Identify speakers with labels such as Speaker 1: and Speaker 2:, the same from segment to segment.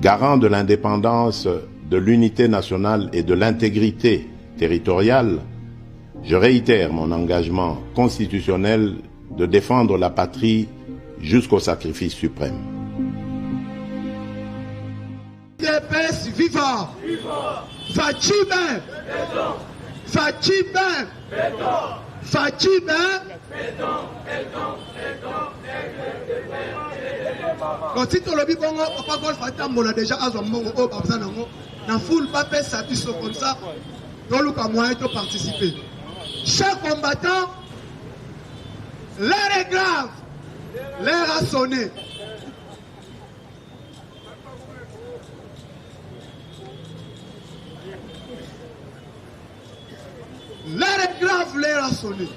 Speaker 1: Garant de l'indépendance, de l'unité nationale et de l'intégrité territoriale, je réitère mon engagement constitutionnel de défendre la patrie jusqu'au sacrifice suprême.
Speaker 2: UDPS viva! Fatshi be! Fatshi be! Fatshi be! Donc si tolobi bongo papa Golf atambola déjà azwa mbongo oyo baza nango na foule bapesa biso comme ça toluka moyen to participer. Chers combattants, l'heure est grave, l'heure a sonné. L'heure est grave, l'heure a sonné.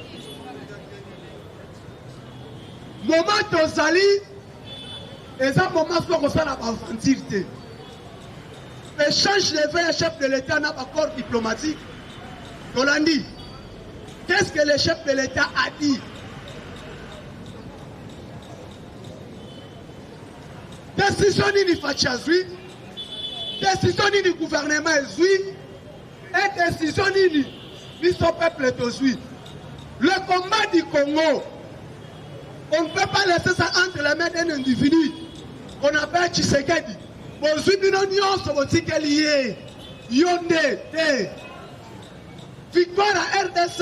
Speaker 2: Moment tozali eza moment soki kosala baaventure te. Échange de vœux chef de l'État na accord diplomatique. Tolandi, qu'est-ce que le chef de l'État a dit? Décision nini Fatshi azwi? Décision nini gouvernement ezwi? Et décision nini biso peuple tozwi? Le combat du Congo, on ne peut pas laisser ça entre les mains d'un individu qu'on appelle Tshisekedi. Bozwi bino nyonso botikeli ye yo nde te. Victoire ya RDC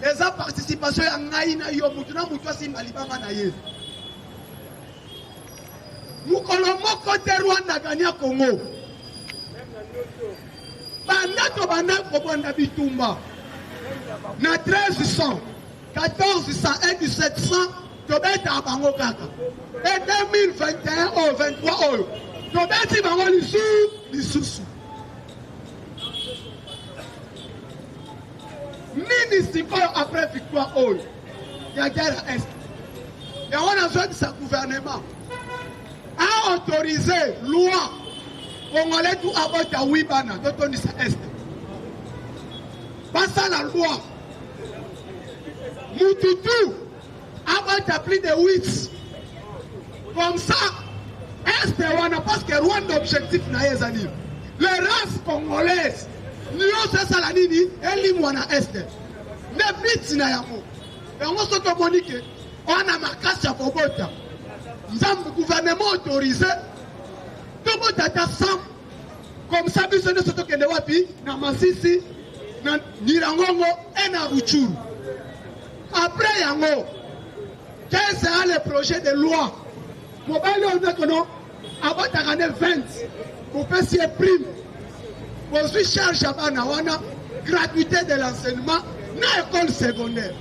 Speaker 2: eza participation ya ngai na yo, mutu na mutu asimba libanga na ye. Mokolo moko te Rwanda gagna Congo. Banda tobanda kobanda bitumba na 1300, 1400 et 1700 tobetaka bango kaka. Et 2021 oyo 23 oyo tobeti bango lisusu. Nini sikoyo après victoire oyo ya guerre ya Est? Yango nazwebisa gouvernement a autorisé loi congolais tout abota wi bana totondisa Est. Basala loi mutu tout abota plus de 8 comme ça Est wana, parce que Rwanda objectif na ye eza nini? Les races congolaises nyonso esala nini? Elimwa na Est nde biti na yango. Yango soki omoni ke wana makasi ya kobota nzambe gouvernement autorisé tobota ata 100 comme ça biso nyonso tokende wapi? Na Masisi, na Nyiragongo et na Rutshuru. Après yango, quel sera le projet de loi? Mobali oyo nde abotaka nde 20, bopesi ye prime, bozwi charge ya bana wana, gratuité de l'enseignement na école secondaire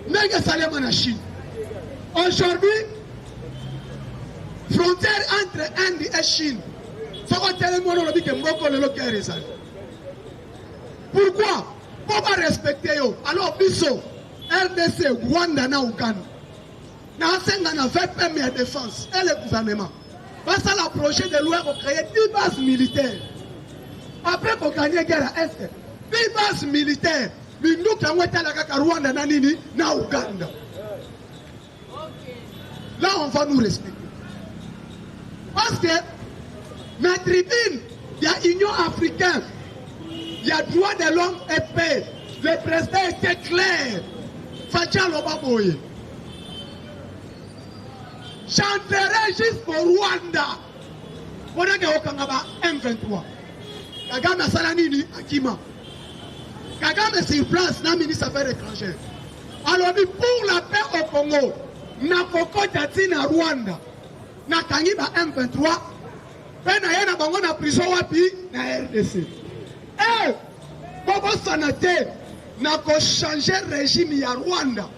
Speaker 2: ndenge esalema na Chine. Aujourd'hui frontière entre Inde et Chine, soki otelemi wana olobi ke mboka lelo guerre ezali. Pourquoi? Po ba respecter yo. Alors biso RDC, Rwanda na Uganda, nasenga na VPM ya défense et le gouvernement basala projet de loi pour créer 10 bases militaires. Après ko gagner guerre à Est, 10 bases militaires minduki yango etala kaka Rwanda na nini na Uganda. Là on va nous respecter. Parce que na tribune ya Union africaine, il y a droit de l'homme et paix. Le président était clair. Fatshi aloba boye. J'entrerai jusqu'au Rwanda. Mpona ke okanga ba M23. Kagame asala nini? Akima. Kagame sur place na ministre affaires étrangères. Alobi pour la paix au Congo, nakokota ti na Rwanda. Nakangi ba M23 pe na ye na bango na prison wapi? Na RDC. Eh, bobosana te nako changer régime ya Rwanda.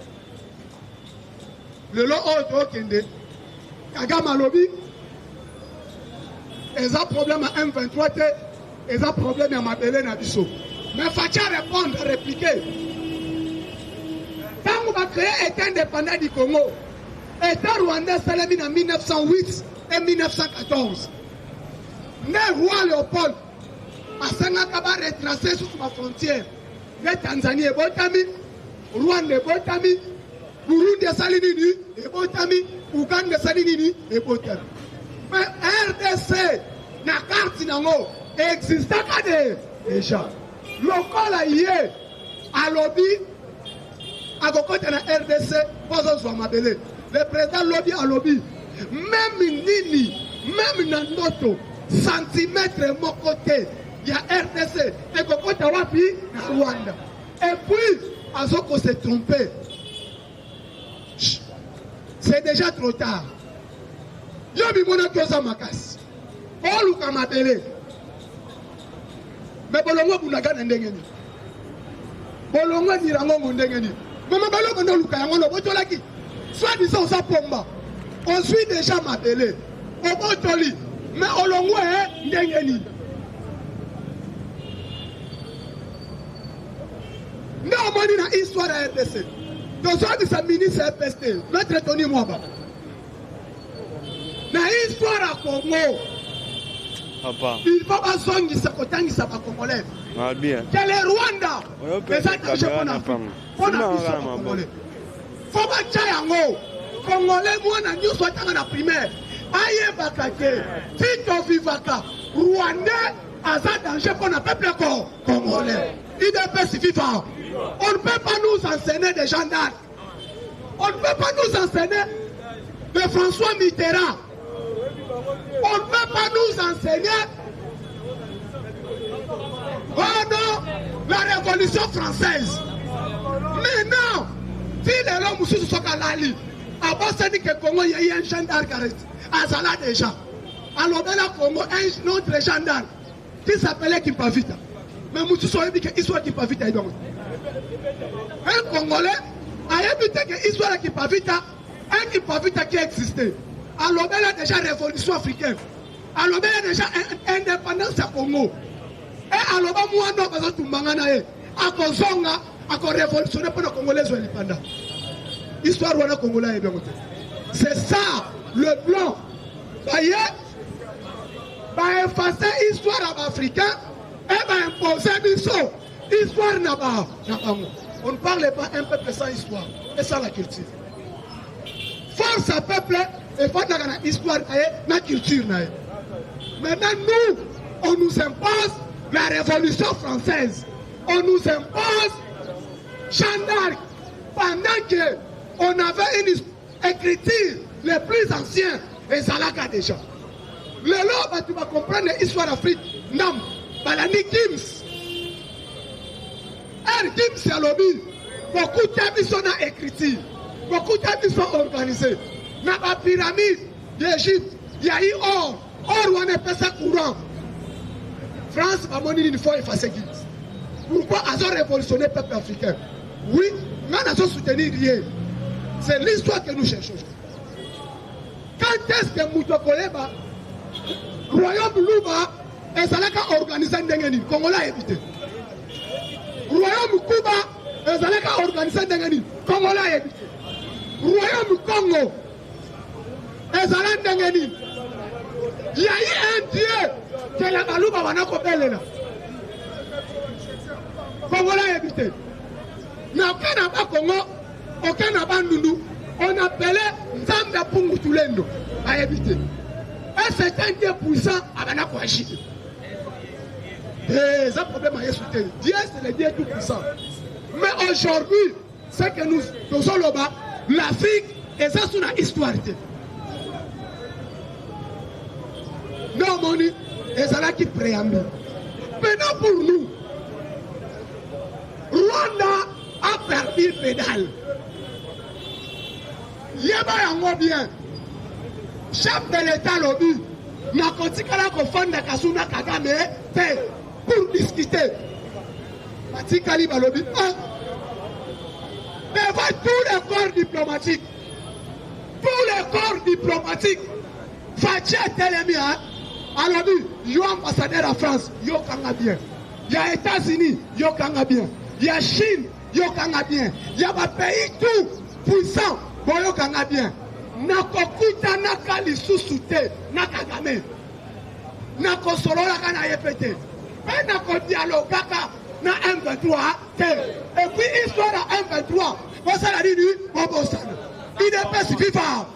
Speaker 2: Lelo oyo tokende Kagame alobi eza problème ya M23 te, eza problème ya mabele na biso. Mais Fatshi a répondre, a répliquer. Tango ba créer État indépendant du Congo, État rwandais esalemi na 1908 et 1914. Nde roi Léopold asengaka ba retracer susu ba frontières. Nde Tanzanie ebotami, Rwanda ebotami, Burundi esali nini? Ebotami, Uganda esali nini? Ebotami. Mais RDC Rdc na carte nango existaka de déjà. Lokola ye alobi akokota na RDC mpo azozwa mabele. Le président lobi alobi meme nini meme na ndoto centimètre moko te ya RDC ekokota wapi na Rwanda. Et puis azoko se tromper. C'est déjà trop tard. Yo bimonaki oza makasi. Oluka mabele. Me bolongo bunaka na ndenge nini? Bolongo Nyirangongo ndenge nini? Me mabele obanda oluka yango na obotolaki. Soit disant oza pomba. Ozwi déjà mabele. Obotoli. Me olongwe ndenge nini? Nde omoni na histoire ya RDC tozongisa ministre ya EPST maître Tony Mwaba na histoire ya Congo.
Speaker 3: Papa.
Speaker 2: Il faut bazongisa kotangisa ba Congolais.
Speaker 3: Ah bien.
Speaker 2: Que le Rwanda eza danger pona pona biso ba Congolais. Faut batya yango Congolais mwana nyonso atanga na primaire ayebaka ke ti tovivaka Rwandais aza danger pona peuple ko Congolais. UDPS viva. On ne peut pas nous enseigner des gens d'Arc. On ne peut pas nous enseigner de François Mitterrand. On ne peut pas nous enseigner oh non, la Révolution française. Mais non, ti lelo mosusu soki alali abosani ke Congo ye un jeune d'Arc azala déjà alobela Congo un autre jeune d'Arc qui s'appelait Kimpavita. Mais mosusu oyebi ke histoire Kimpavita ayebi yango. Un Congolais ayebi te ke histoire ya Kimpavita, un Kimpavita qui existait. Alobela déjà révolution africaine. Alobela déjà indépendance ya Congo. Et aloba mwana oyo bazotumbanga na ye akozonga akorevolutionne mpo na Congolais ezwa lipanda. Histoire wana Congolais ayebi yango te. C'est ça le blanc. Baye ba effacer histoire ya ba africain et ba imposer biso histoire na ba na bango. On ne parle pas un peuple sans histoire et sans la culture. Force à peuple efandaka na histoire na ye na culture na ye. Maintenant nous, on nous impose la révolution française. On nous impose Jeanne d'Arc pendant que on avait une écriture les plus anciens ezalaka déjà. Lelo bato ba comprendre histoire d'Afrique ndambo balandi Gims. R Gims alobi bokuta biso na écriture, bokuta biso organisé na ba pyramide d'Égypte ya i or or wana epesa courant. France bamoni nini faut effacer Gims. Pourquoi azo révolutionner peuple africain? Oui, nga nazo soutenir ye. C'est l'histoire que nous cherchons. Quand est-ce que moto akoyeba royaume Luba ezalaka organise ndenge nini? Congolais ayebi te. Royaume Kuba ezalaka organise ndenge nini? Congolais ayebi te. Royaume Congo ezala ndenge nini? Il y a eu un dieu que la Baluba wana kobelela. Congolais ayebi te. Na oke na ba Congo, oke na Bandundu, on appelait Nzambe Pungu Tulendo. Ayebi te. Et c'est un Dieu puissant abana ko agir. Eh, ça problème à Yesu te. Dieu c'est le Dieu tout puissant. Mais aujourd'hui, ce que nous tozoloba, l'Afrique eza sous na histoire te. Non moni ezalaki préambule. Maintenant pour nous, Rwanda a perdu pédale. Yeba yango bien. Chef de l'État lobi nakotikala kofanda Kasuna Kagame te pour discuter. Batikali balobi un devant tous les corps diplomatiques, tous les corps diplomatiques, Fatshi atelemi hein, alobi yo ambassadeur ya France yokanga bien, ya États-Unis yokanga bien, ya Chine yokanga bien, ya ba pays tout puissant boyokanga bien. Nakokutanaka lisusu te na Kagame, nakosololaka na ye pe te, pe nakodialogaka na M23 te. Et puis histoire ya M23 bosala nini? Bobosana. UDPS viva!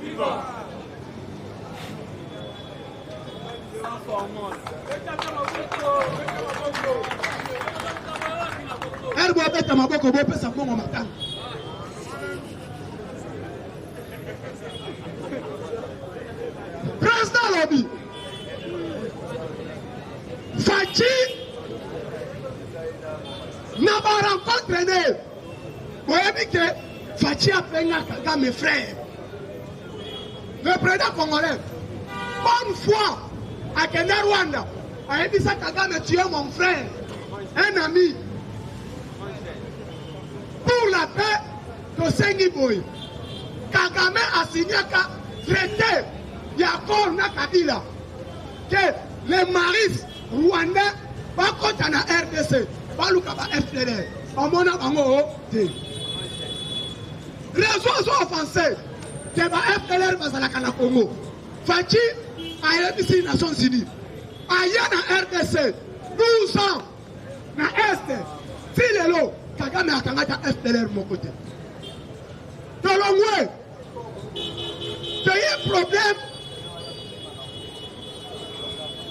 Speaker 2: Ere bobeta maboko bopesa mbongo matanga. Président alobi Fatshi na ba rencontre ne boyebi ke Fatshi abenga Kagame frère. Le président congolais, bonne foi, akende Rwanda, ayebisa Kagame tu es mon frère, un ami. Pour la paix, tosengi boye. Kagame asignaka traité ya accord na Kabila que les maris rwandais bakota na RDC baluka ba FDLR bamona bango te. Raison azo avancer que ba FDLR bazalaka na Congo. Fatshi ayebisi Nations Unies aya na RDC 12 ans na Est ti lelo Kagame akangata FDLR moko te. Tolongwe toye problème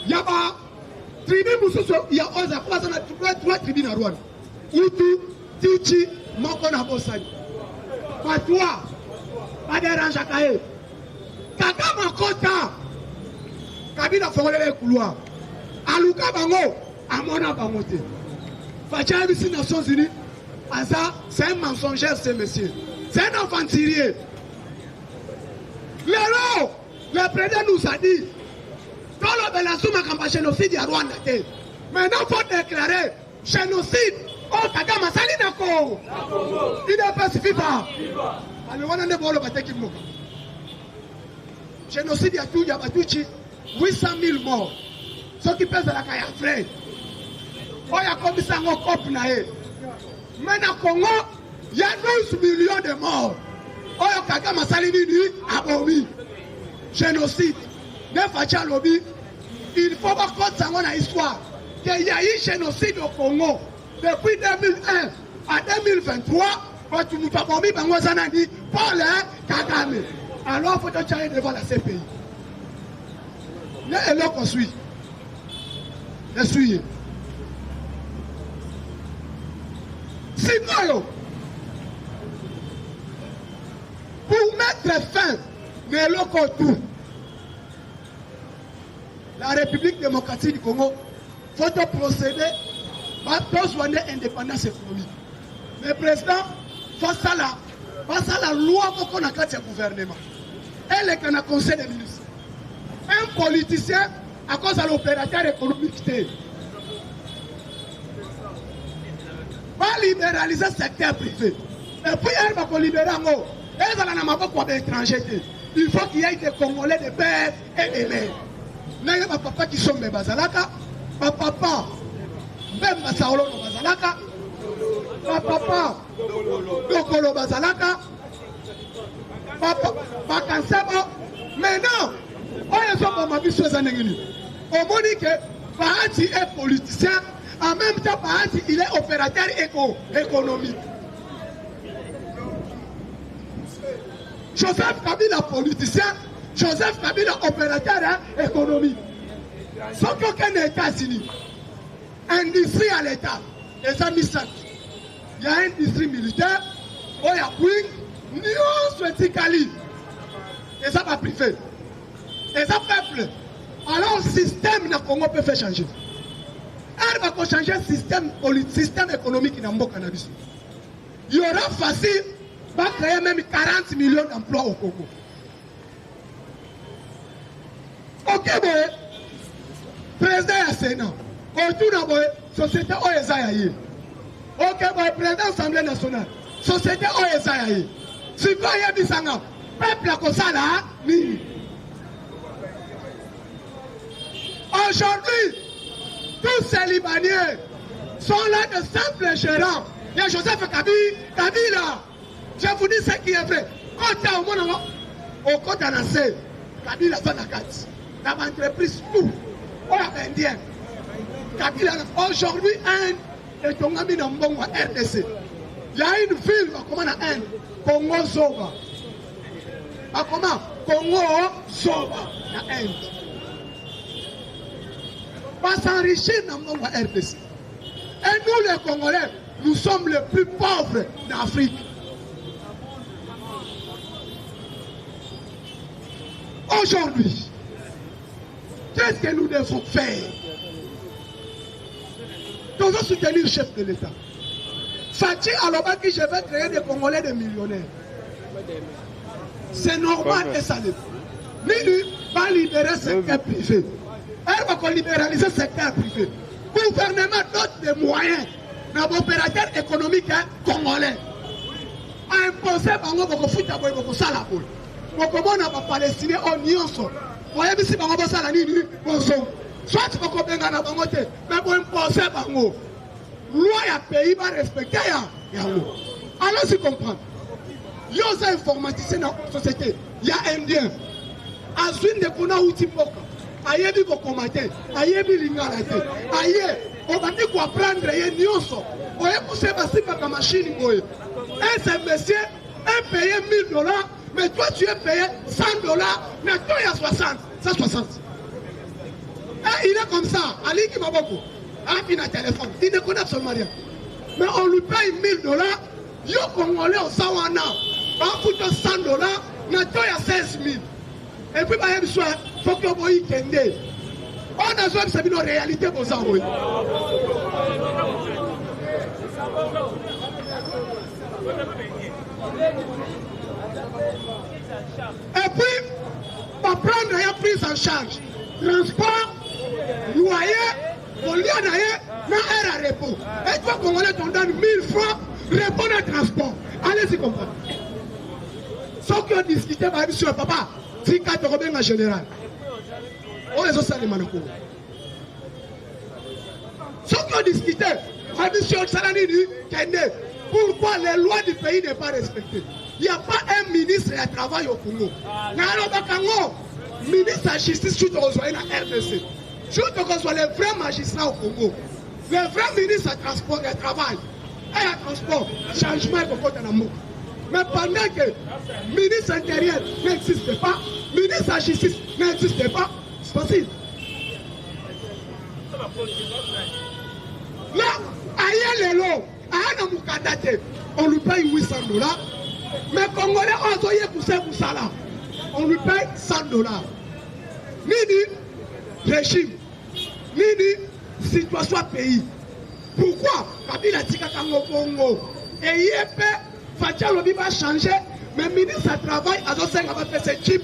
Speaker 2: ya ba tribu mosusu ya oza po baza na trois tribu na Rwanda Hutu, Tutsi moko na bosani batwa baderangeaka ye. Kagame akota Kabila afongolela ye couloir aluka bango amona bango te. Fatshi ayebisi Nations Unies aza c'est un mensongère ce monsieur, c'est un aventurier. Lelo le président nous a dit tolobela su makambo ya génocide ya Rwanda te. Maintenant faut déclarer Génocide oyo Kagame asali na Congo. UDPS viva. Alors wana nde boloba teki mboka. Génocide ya tu ya Batutsi 800 000 morts. Soki mpe ezalaka ya vrai. Oyo akomisa yango cope na ye. Mais na Congo ya 12 millions de morts. Oyo Kagame asali nini? Abomi. Génocide. Nde Fatshi alobi Il faut bakotisa yango na histoire que il y a eu génocide au Congo depuis 2001 à 2023 bato moto abomi bango aza nani? Paul Kagame. Alors faut totya ye devant la CPI. Ne eloko sui esui ye sikoyo pour mettre fin na eloko tout La République démocratique du Congo faut to procéder tozwa nde indépendance économique. Mais président fasala basala loi moko na kati ya gouvernement eleka na conseil des ministres. Un politicien akozala opérateur économique te. Balibéraliser secteur privé et puis ere bakolibere yango ezala na maboko ya baétranger te. Il faut qu'il y ait des Congolais de père et de mère. Ndenge ba papa Kisombe bazalaka, ba papa Mbemba Saololo bazalaka, ba papa Dokolo bazalaka, ba Kansebo. Maintenant, oyo ezoboma biso eza ndenge nini? Omoni ke Bahati est politicien, en même temps Bahati il est opérateur éco économique. Joseph Kabila politicien, Joseph Kabila opérateur hein, économique. Soki okende États-Unis, industrie ya l'État eza misato. Ya industrie militaire oyo ya Boeing nyonso etikali eza ba privé, eza peuple. Alors système na Congo peut faire changer. Heure bako changer système système économique na mboka na biso. Il y aura facile ba créer même 40 millions d'emplois au Congo. Ok boye président ya Sénat otuna boye société oyo eza ya ye. Ok boye président assemblée nationale société oyo eza ya ye. Sikoyo yebisanga peuple akosala nini? Aujourd'hui, tous ces Libaniens sont là de simples gérants. Il y a Joseph Kabila. Je vous dis ce qui est vrai. Quand au monde, au côté de Kabila aza na kati na baentreprise tout oyo ya baindien. Kabila aujourd'hui Inde etongami na mbongo ya RDC. Il y a une ville bakoma na Inde, Congo Zoba. Bakoma Congo Zoba na Inde. Ba s'enrichir na mbongo ya RDC. Et nous les Congolais, nous sommes les plus pauvres d'Afrique. Aujourd'hui, qu'est-ce que nous devons faire? Nous devons soutenir le chef de l'État. Fatshi alobaki, je vais créer des Congolais des millionnaires. C'est normal et ça nini va libérer secteur privé. Elle va libéraliser secteur privé. Gouvernement dote des moyens na opérateur économique congolais. Imposer bango, bokofuta boye, bokosala boye. Bokomona bapalestinien oyo nyonso, boyebisi bango bosala nini, bozongo soit bokobengana bango te, mais boimpose bango loi ya pays, barespecte ya yango. Allons-y comprendre. Yo oza informaticien na société ya indien, azwi ndeko na awuti mboka, ayebi kokoma te, ayebi lingala te, aye obandi koapprendre ye nyonso, oyebuse basimbaka machine boye. Et ce monsieur est payé 1000 $, mais toi tu es payé 100 $ na taux ya 60 160. Et il est comme ça, alingi maboko api na téléphone, il ne connaît absolument rien, mais on lui paye 1000 $. Yo Congolais oza wana, bafuta 100 $ na taux ya 16 000. Et puis bayebi so soki oboyi, kende. Oyo nazoyebisa bino réalité, boza boye. Et puis baprendre ye prise en charge, transport, loyer, kolia na ye na aire à repos. Et toi Congolais, t'on donne 1000 francs, repos na transport. Allez-y comprendre. Soki odiscute, bayebi so papa tika, tokobenga général. Oyo ezosalema na Kongo, soki odiscute, bayebi so osala nini, kende. Pourquoi les lois du pays n'est pas respectée? Il n'y a pas un ministre ya travail au Congo. Nalobaka ngo, ministre ya justice surtout tokozwa ye na RDC, surtout tokozwa les vrais magistrats au Congo, le vrai ministre ya transport, ya travail et ya transport, changement ekokota na mboka. Mais pendant que ministre intérieur n'existe pas, ministre ya justice n'existe pas, c'est facile. Là aye lelo aya na mokanda te, on lui paye 800 $, mais Congolais oyo azoyekusa mosala, on lui paye 100 $. Nini régime, nini situation pays? Pourquoi Kabila atikaka yango bongo? Eye mpe Fatshi alobi bachange, mais ministre ya travail azosenga bapesa jeep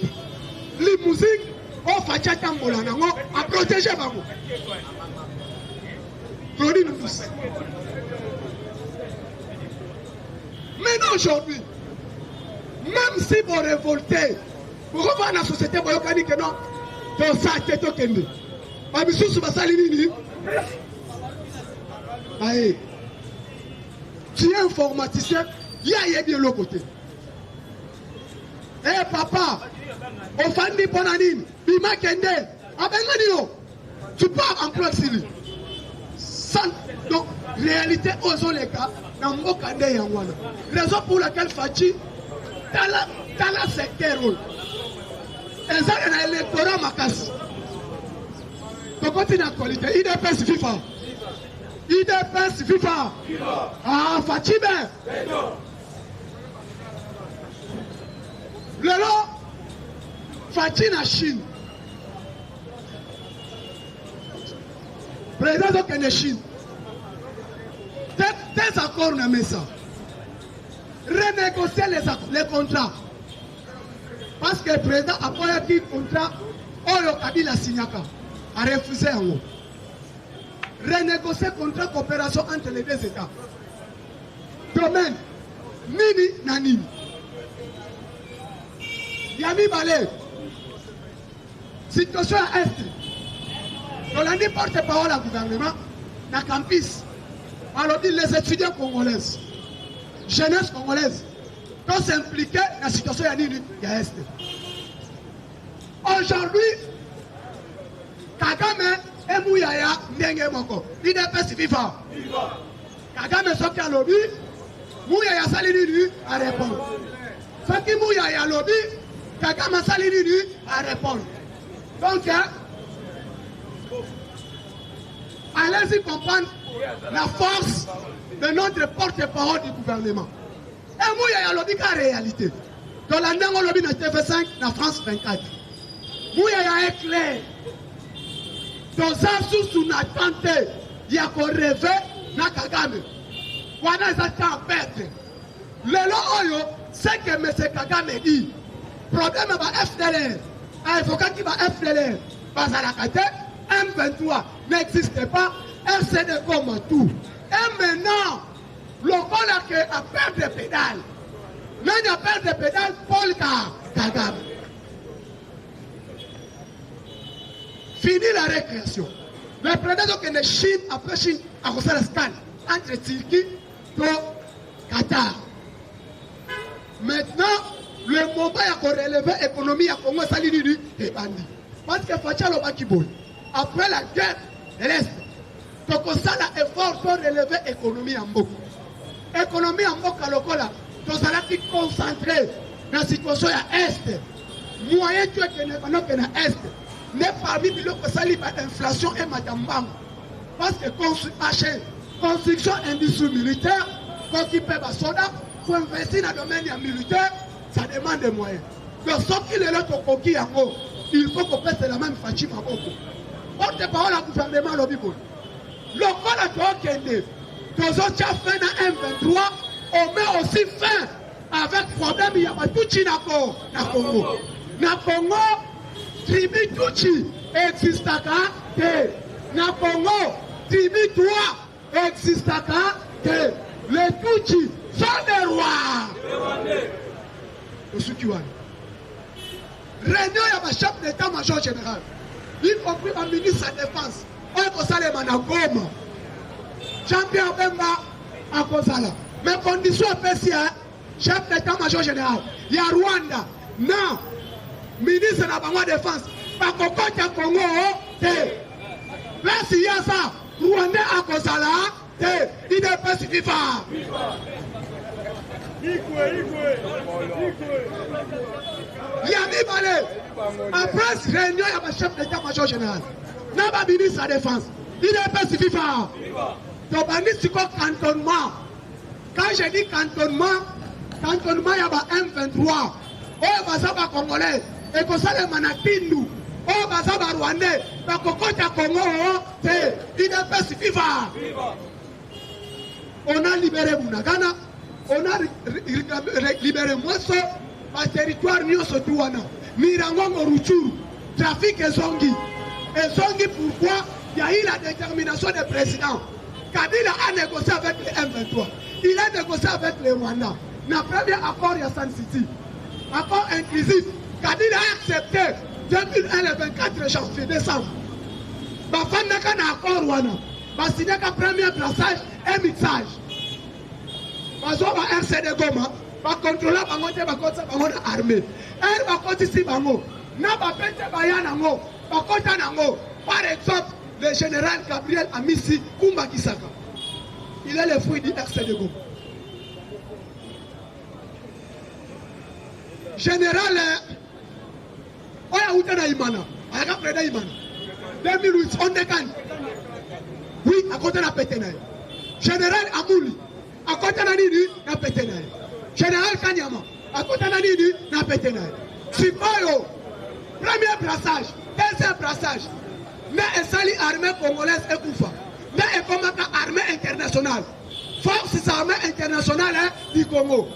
Speaker 2: limousine oyo Fatshi atambola nango, aprotege bango. Claudine Mousse. Maintenant aujourd'hui, même si vous révoltez, vous revoir la société, boyokani que non, tosa te, tokende. Bamisusu basali nini? Aye. Tu es informaticien, ye ayebi eloko te. Eh papa, ofandi mpo na nini? Bima kende, abengani yo. Tu pars emploi sili. Sans, donc réalité ozoleka na mboka nde yango wana. Raison pour laquelle Fatshi, tala tala secteur oyo eza na électorat makasi. Tokoti na actualité. UDPS viva! UDPS viva! Ah, Fatshi be lelo Fatshi na Chine, président azokende Chine, des accords na mesa, renégocier les contrats, parce que président aboyaki contrat oyo Kabila asignaka, arefuse yango. Renégocier contrat coopération entre les deux états, domaine nini na nini. Ya mibale, situation ya Est. Tolandi porte parole ya gouvernement na campus, alobi les étudiants congolaises, jeunesse congolaise, tos'implique na situation ya nini, ya Est. Aujourd'hui Kagame emuyaya ndenge moko. UDPS viva! Kagame soki alobi, Muyaya asali nini? Arépondre. Soki Muyaya alobi, Kagame asali nini? Arépondre. Donc Allez-y comprendre la force de notre porte-parole du gouvernement. Et Muyaya alobi ka réalité. Tolanda yango lobi na TV5 na France 24. Muyaya est clair. Toza susu na temps te ya ko rêver na Kagame. Wana eza temps à perdre. Lelo oyo ce que M. Kagame dit, problème ya ba FDLR, a evokaki ba FDLR bazalaka te, M23 n'existe pas, RCD comme tout. Et maintenant, lokola ke a perdre pédale, nani a perdre pédale? Paul Kagame. Fini la récréation. Le président okende Chine, après Chine, akosala scan entre Turquie to Qatar. Maintenant, le moment ya korelever économie ya Congo esali nini? Ebandi. Parce que Fatshi alobaki boye, après la guerre de l'Est, tokosala effort to relever économie ya mboka. Économie ya mboka lokola tozalaki concentré na situation ya Est, moyen to ekende banoke na Est, nde parmi biloko esali ba inflation emata mbango. Parce que construction industrie militaire, koki mpe basoda, pour investir na domaine ya militaire, ça demande des moyens. Donc soki lelo tokoki yango, il faut kopesela même Fatshi maboko. Porte-parole ya gouvernement alobi boye, lokola tokende tozotia fin na M23, on met aussi fin avec problème ya batutsi na Congo. Na Congo, tribu Tutsi existaka te. Na Congo, tribu 3 existaka te. Les Tutsi sont des rois. Osuki wana. Réunion ya ba chef d'état-major général, y compris ba ministre ya défense, oyo kosalema na Goma. Jean-Pierre Bemba akozala. Mais condition apesi ya chef d'état-major général ya Rwanda na ministre na bango ya défense bakokota Congo te. Place ya sa Rwanda akozala te. UDPS viva. Ya mibale, après réunion ya ba chef d'état-major général na ba ministre ya défense, UDPS viva. Tobandi siko cantonnement. Quand je dis cantonnement, cantonnement ya ba M23 oyo baza ba congolais ekosalema na Kindu, oyo baza ba rwandais bakokota Congo te. UDPS viva. On a libéré Bunagana, on a libéré Mweso, ba territoire nyonso tu wana. Mirangongo, Rutshuru, trafic ezongi. Ezongi pourquoi? Il y a eu la détermination du président. Kabila a négocié avec les M23. Il a négocié avec les Rwandais. Dans le premier accord, il y a Sun City. Accord inclusif. Kabila a accepté 2001 le 24 janvier, décembre. Bafandaka na accord wana. Basignaka premier brassage et mixage. Bazwa ba RCD Goma, bakontrola bango te, bakotisa bango na armée. Ere bakotisi bango, na bapete baya nango, bakota nango. Par exemple, le général Gabriel Amisi Kumba Kisaka. Il est le fruit du RCD Goma. Général oyo auta na Imana, ayaka président Imana. 2008, on décane. Oui, akota na pete na ye. Général Amuli, akota na nini na pete na ye. Général Kanyama, akota na nini na pete na ye. Sikoyo, premier brassage, deuxième brassage, mais esali armée congolaise ekufa. Mais ekomaka armée internationale. Forces armées internationales du Congo.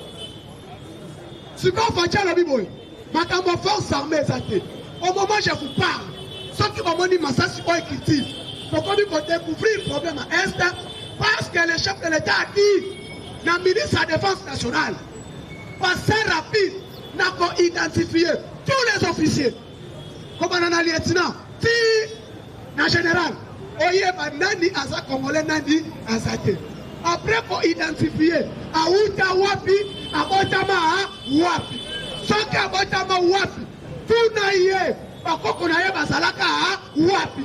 Speaker 2: Sikoyo Fatshi alobi boye, makambo force armée eza te. Au moment je vous parle, soki bamoni masasi oyo ekiti, tokomi kodécouvrir problème à Est, parce que le chef de l'État a dit na ministre de la Défense nationale, passer rapide na ko-identifier tous les officiers. Kobanda na lieutenant ti na général, oyeba nani aza congolais, nani aza te. Après ko-identifier, awuta wapi, abotama wapi. Soki abotama wapi, tuna ye bakoko na ye bazalaka wapi,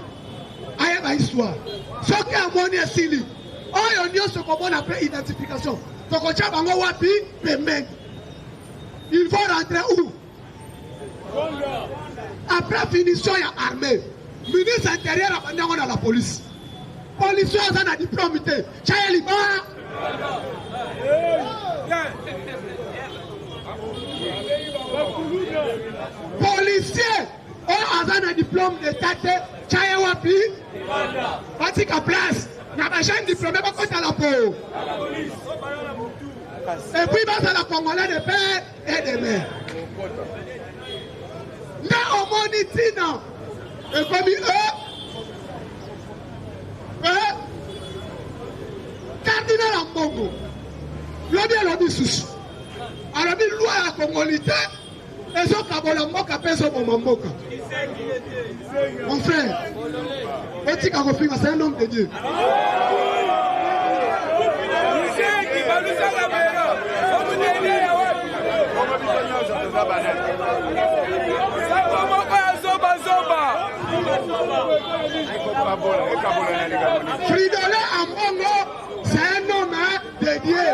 Speaker 2: ayeba histoire. Soki amoni esili, oyo nyonso komona après identification, tokotia bango wapi? Pembeni. Il faut rentrer où? Après finition ya armée, ministre intérieur abandi yango na la police. Policier aza na diplôme te, tya ye libaya. Policier oyo aza na diplôme d'état te, tya ye wapi? Batika place na ba jeune diplômé bakota la po. Et puis bazala congolais de père et de mère. Nde omoni ntina ekomi e e cardinal Ambongo lobi alobi susu alobi loi ya congolité ezokabola mboka mpe ezoboma mboka. Mon frère, otika kofinga, c'est un homme de Dieu. Fridolin Ambongo, c'est un homme de Dieu.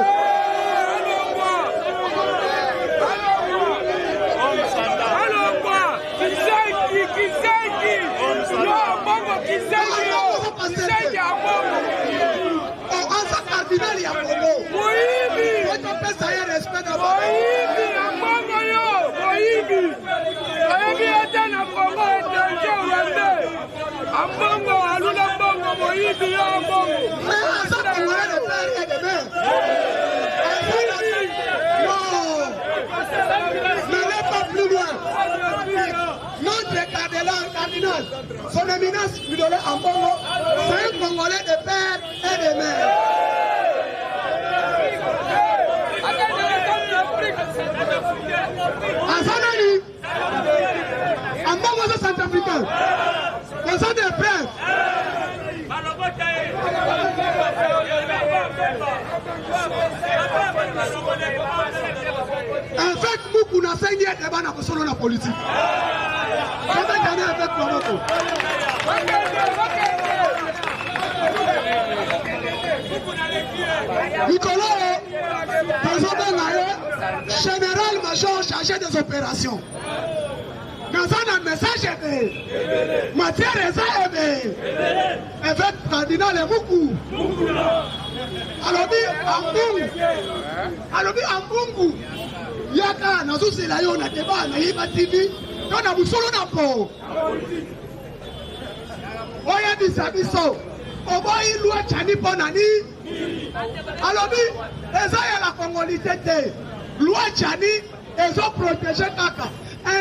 Speaker 2: Aza cardinal ya Congo.
Speaker 4: Moyibi.
Speaker 2: Topesa ye respect na
Speaker 4: Moyibi na mbongo yo, moyibi. Oyebi ete na Congo étranger rwandais. Ambongo alula mbongo moyibi yo ambongo.
Speaker 2: Mais aza congolais de père et de mère. Non. N'allez pas plus loin. Notre cardinal, cardinal, son éminence Fridolin Ambongo, c'est un Congolais de père et de mère. Aza nani? Ambongo aza centrafricain. Oza des preuves. Évêque Mukuna asengi ete bana kosolo na politique. Tobetani évêque maboko. Mikolo tozobenga ye général major chargé des opérations. Naza na message ebele, matière eza ebele. Évêque cardinal Muku alobi Ambungu, alobi Ambungu yaka nazozela yo na débat na Yeba TV to na busolo na po oyebisa biso oboyi loi Tshiani mpo na nini? Alobi eza ya la congolité te, loi Tshiani ezoprotege kaka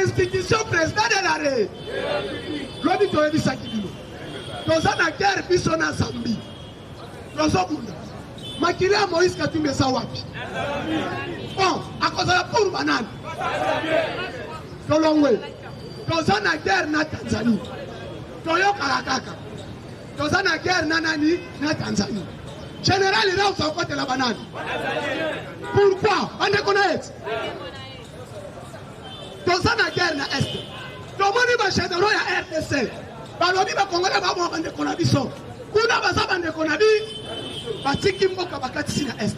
Speaker 2: institution président de la République. Lobi toyebisaki bino toza na guerre biso na Zambie, tozobunda makili ya Moïse Katumbi eza wapi? Bon, akozala pour banani? Tolongwe, toza na guerre na Tanzanie, toyokaka kaka toza na guerre na nani? Na Tanzanie. Général Rausa akotela banani? Pourquoi? Bandeko na ye toza na guerre na Est, tomoni bagénéraux ya RDC balobi bakongolais baboma bandeko na biso kuna, baza bandeko na bi batiki mboka bakatisi na Est.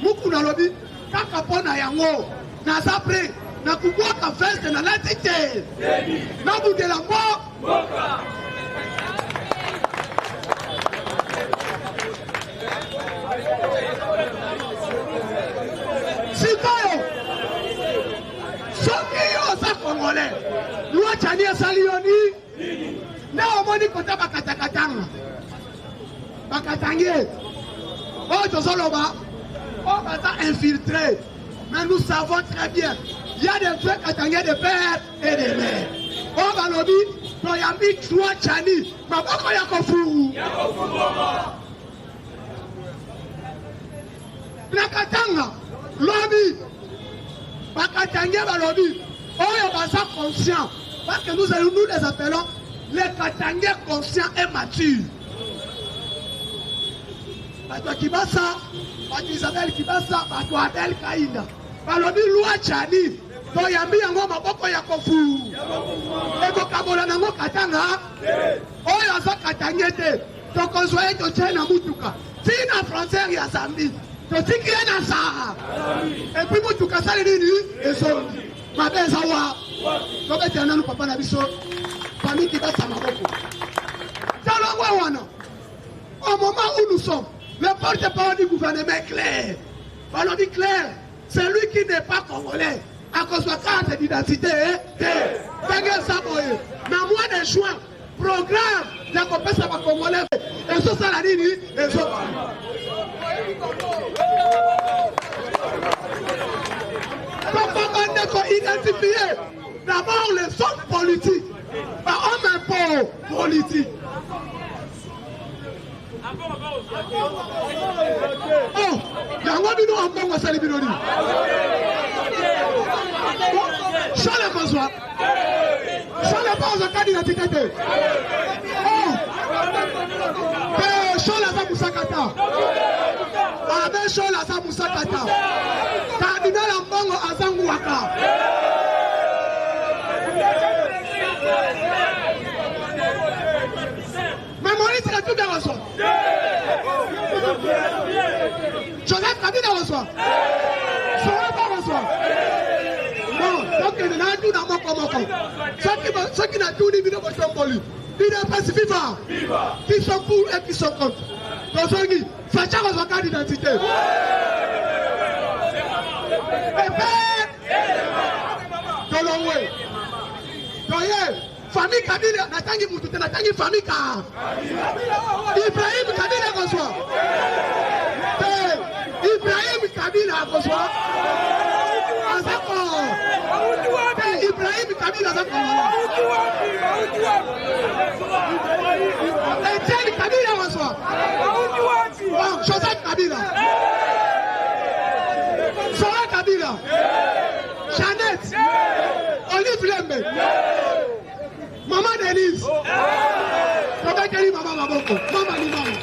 Speaker 2: Mukuna alobi kaka mpo na yango naza prêt na kobwaka veste nalati te, nabundela mbo. Sikoyo soki yo oza congolais, loi Tshiani esali yo ni nde omoni kota bakatakatanga bakatangi ye oyo tozoloba oyo baza infiltré, mais nous savons très bien il y a des vrais katangais de père et de mère oyo balobi toyambi loi Tshiani maboko ya kofuru na Katanga. Lobi bakatangais balobi oyo baza conscient, parce que nous, nous les appelons les katangais conscients et matures, bato ya Kibasa, bato Isabel Kibasa, bato Abel Kainda, balobi loi Tshiani toyambi yango maboko ya kofu, ekokabola nango Katanga. Oyo aza katangais te, tokozwa ye, totie na mutuka ntina frontière ya Zambie, totiki ye na Sahara, et puis mutuka asali nini? Ezongi. Mabe eza wa? Tobetela nanu papa na biso famille Kibasa maboko. Tolongwe wana. Au moment où nous sommes, le porte-parole du gouvernement est clair. Balobi clair, celui qui n'est pas congolais akozwa carte d'identité te. Ndenge eza boye, na mois de juin, programme ya kopesa ba congolais ezosala nini? Ezobanda. Tokobanda ko identifier d'abord les hommes politiques, ba hommes politiques. Oh, yango bino ambongo asali bino nini? Sala kozwa sala mpo ozwa kadi na tite te. Oh, te Shola aza musakata, abe Shola aza musakata, cardinal Ambongo aza ngwaka. Mais Moïse Katumbi akozwa. Joseph Kabila akozwa. Soroba akozwa. Bon, tokende na tuna moko moko. Soki soki natuni bino botomboli. UDPS viva. Qui sont pour et qui sont contre. Tozongi, Fatshi akozwa carte d'identité. Epe tolongwe. Toye Famille Kabila, natangi mutu te, natangi famille ka. Ibrahim Kabila akozwa. Te, Ibrahim Kabila akozwa. Aza ko. Te, Ibrahim Kabila aza ko. Etienne Kabila akozwa. Bon, Joseph Kabila. Zoé Kabila. Jeannette, Olive Lembe, Maman Denise, tobeteli mama maboko, mama ni mama.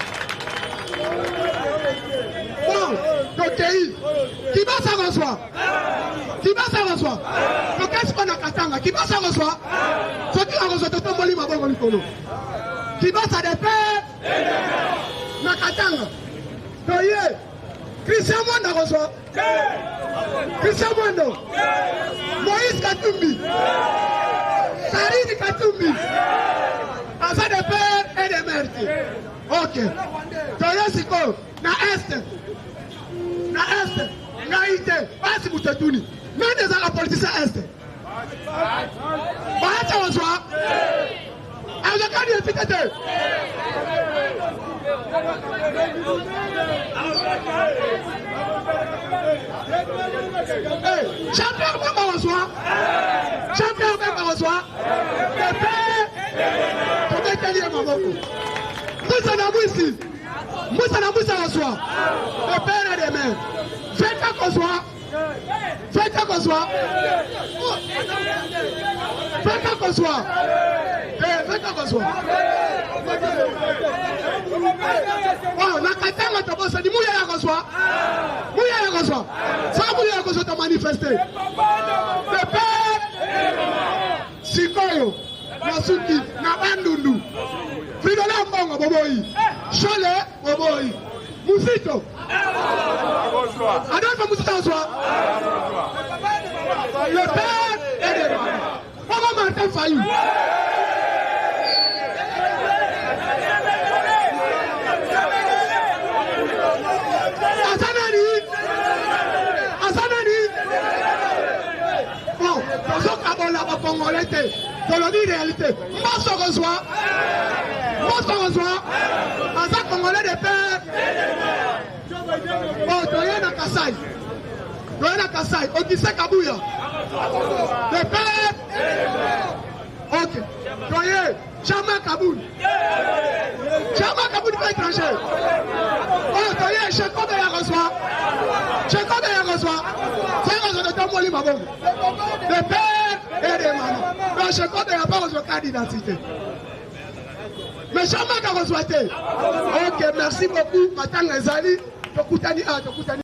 Speaker 2: Bon, tokei Kibasa kozwa, Kibasa kozwa, tokesi mpo na Katanga, Kibasa kozwa, soki akozwa totomboli maboko likolo. Kibasa de père na Katanga, toye Christian Mwanda kozwa Christian Mwando, Moïse Katumbi, Karine Katumbi, aza de père et de mère te. Ok. Toye sikoyo na est. Na est ngai te basi moto etuni nani ezalaka politicien est bahati akozwa azwaka identité te. Jean-Pierre Bemba akozwa, Jean-Pierre Bemba akozwa epe tobeteli ye maboko. Mbusa na mwisi, mbusa na mwisi akozwa epere de mer veka kozwa Feta kozwa. Feta kozwa. Eh, feta kozwa. Oh, na katanga tobosani muya ya kozwa. Muya ya kozwa. Soki muya ya kozwa to manifester. Le père sikoyo nasuki na Bandundu. Fridolin Ambongo boboyi. Shole boboyi. Muzito. Adolphe Muzito azwa. Le père et le mère. Papa Martin Fayulu. Aza nani? Aza nani? Bon, tozokabola ba Congolais te. Tolobi réalité. Mboso kozwa. Mboso kozwa. Aza Congolais de père. Bon, toye na Kasai. Toye na Kasai. Augustin Kabuya. De père. Ok. Toye. Jamais Kaboul. Jamais Kaboul pas étranger. Oh, toye, Jacob ya kozwa. Jacob ya kozwa. Soki kozwa totomboli mabongo. De père et de maman. Donc Jacob ya pas kozwa carte d'identité. Mais jamais akozwa te. Ok, merci beaucoup. Matanga ezali. Tokutani, ah, tokutani.